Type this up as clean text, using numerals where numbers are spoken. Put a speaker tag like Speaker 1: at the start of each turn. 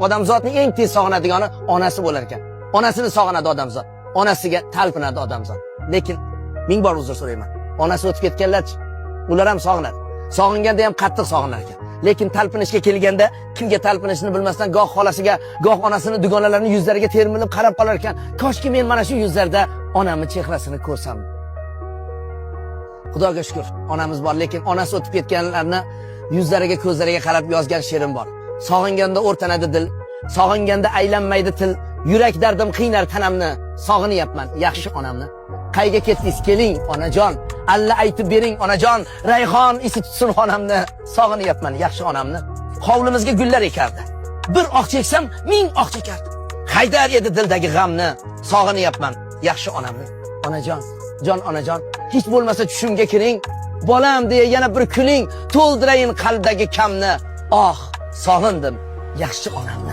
Speaker 1: Odamzodning eng tez sog'inadigani onasi bo'lar ekan. Onasini sog'inadi odamzod. Onasiga talpinadi odamzod. Lekin ming bor uzr so'rayman. Onasi o'tib ketganlarchi, ular ham sog'inadi. Sog'inganda ham qattiq sog'inar ekan. Lekin talpinishga kelganda kimga talpinishni bilmasdan goh xolasiga, goh onasini, dugonalarining yuzlariga termilib qarab qolar ekan. Koshki men mana shu yuzlarda onamni chehrasini ko'rsam. Xudoga shukur, onamiz bor, lekin onasi o'tib ketganlarni yuzlariga, ko'zlariga qarab yozgan she'rim bor. Sog'inganda o'rtanadi dil, sog'inganda aylanmaydi til, yurak dardim qiynar tanamni, sog'inyapman yaxshi onamni. Qayga ketdingiz, keling onajon, alla aytib bering onajon, rayhon isi tutsin xonamni, sog'inyapman yaxshi onamni. Hovlimizga gullar ekardi. Bir oh cheksam, ming oh chekardi. Haydar edi dildagi g'amni, sog'inyapman yaxshi onamni. Onajon, jon onajon, hech bo'lmasa tushimga kiring, bolam deya yana bir kuling, to'ldirayin qalbdagi kamni. Oh, sog'indim yaxshi onamni.